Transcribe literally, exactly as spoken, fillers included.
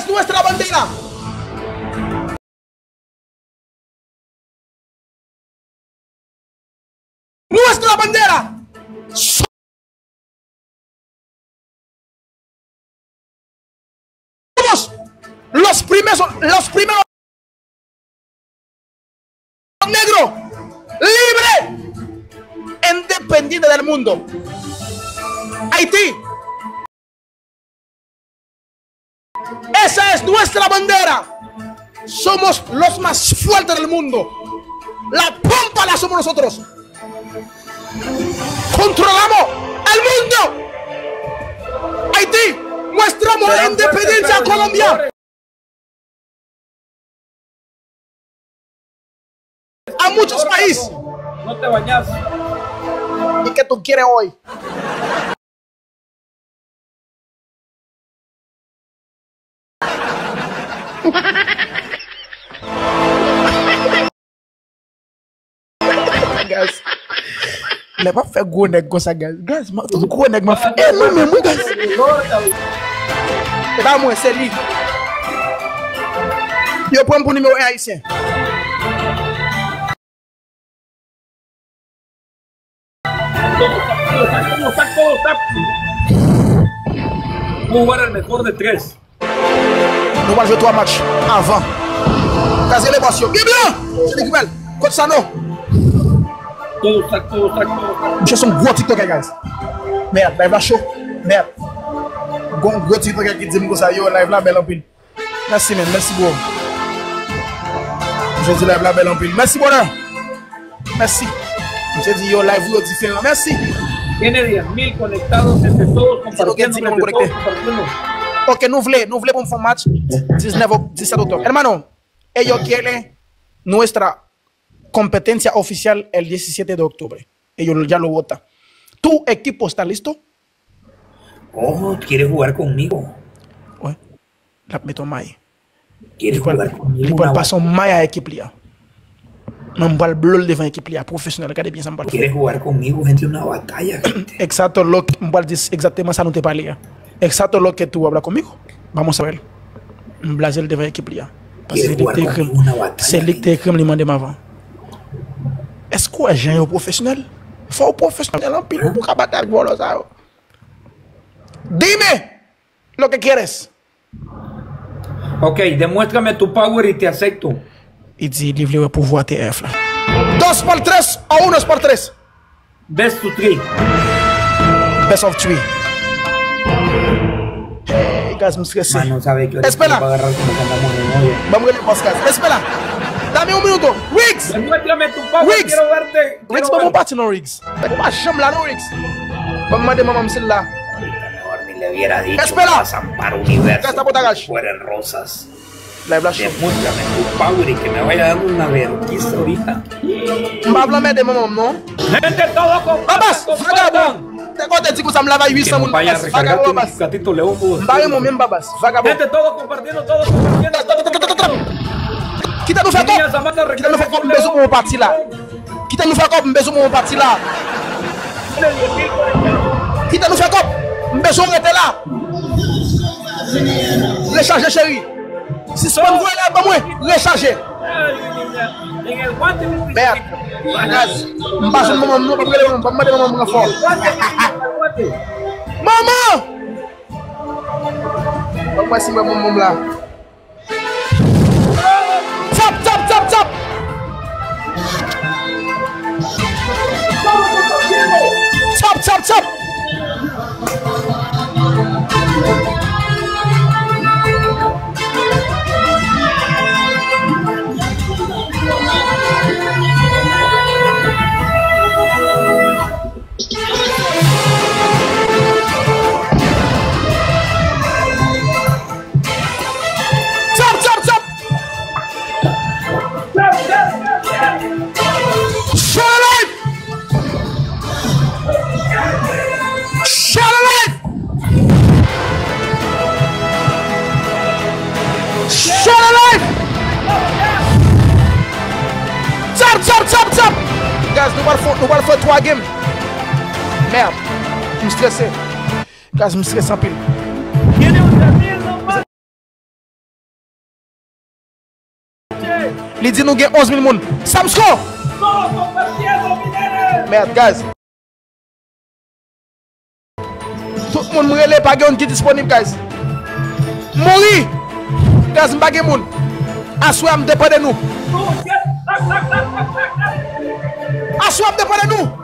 Nuestra bandera. Nuestra bandera. Somos los primeros, los primeros negros libres e independientes del mundo. Haití. Esa es nuestra bandera. Somos los más fuertes del mundo. La pompa la somos nosotros. Controlamos el mundo. Haití, muestra la independencia a Colombia. A muchos países. ¿Y qué tú quieres hoy? Guys. Lè m ap fè gwo nèg konsa, guys. Guys, tout gwo nèg m ap fè. E mwen menm, wi, guys. E pa mwen, se li. Yo pran m pou nimewo en ayisyen. Vamos a jugar el mejor de tres. Nou pral jwe twa match avan. Kraze le bòs yo. Byen byen! Se li ki pral. Kot Sano? Misye se yon gwo tiktokè, guys. Mèd, live la cho. Mèd. Gon gwo tiktokè ki di m konsa, yo, live la bèl anpil. Mèsi, man. Mèsi, bro. Jodi live la bèl anpil. Mèsi, brother. Mèsi. Misye di, yo, live ou yo diferan. Mèsi. Tiene diez mil conectados entre todos, compartiendo, entre todos, compartiendo. Ok, nou vle, nou vle pou m fè yon match diznèf ok-, disèt oktòb. Hermano, ellos quieren nuestra competencia oficial el diecisiete de octubre. Ellos ya lo votan. Tu equipo está listo? Oh, ¿quieres jugar conmigo? Wi. L ap mete yon may. Li pral, li pral pase yon may a ekip li a. Men m pral blow l devan ekip li a, pwofesyonèl. Gade byen sa m pral fè. Exacto lo que, m pral di egzakteman sa nou te pale a. Exacto lo que tú hablas conmigo. Vamos a ver. M blaze l devan ekip li a. Paske se li ki te ekri m. Se li ki te ekri m, li mande m avan. Èske w wè jan yo pwofesyonèl? Fò w pwofesyonèl anpil pou w ka batay ak vòlò sa yo. Dime lo que quieres. Ok, demuéstrame tu power y te acepto. Li di li vle wè pouvwa T F la. Dos por tres o uno por tres? Best of three. Best of three. Hey, guys, m strese. Mano, sabe que Espera. Ban m rele bòs, guys. Espera. Dame un minuto. Riggs! Demuéstrame tu power, Riggs! Quiero verte, quiero verte. Riggs, ban m yon pati non, Riggs. Ou pa janm la non, Riggs. Ban m mande manman m si l la. Espera. Gras a Potagal. Live la cho. M pa vle anmède manman m non. Babas, vagabon. Te kote di konsa m lave a uit san moun, Babas, vagabon, Babas. M pa renmen w menm, Babas, vagabon. Kite nou fè kòb. Kite nou fè kòb, m bezwen pou yon pati la. Kite nou fè kòb, m bezwen pou yon pati la. Kite nou fè kòb, m bezwen w rete la. Rechaje, cheri. Sispann voye lè ban mwen, rechaje. Mèd. Gaz. M pa jwenn manman m non, pa m rele manman m, pa m mande manman m ranfò. Manman! Ban m wè si m wè manman m la. Tap, tap, tap, tap! Tap, tap, tap! Tap, tap, tap! Share the live! Share the live! Share the live! Tap, tap, tap, tap! Guys, nou pral fè, nou pral fè twa game. Mèd, m strese. Guys, m strese anpil. Li di nou gen onz mil moun. Samsko! Mèd, guys. Tout moun m rele, pa gen youn ki disponib, guys. M mouri! Guys, m pa gen moun. Aswè a m depann de nou. Aswè a m depann de nou.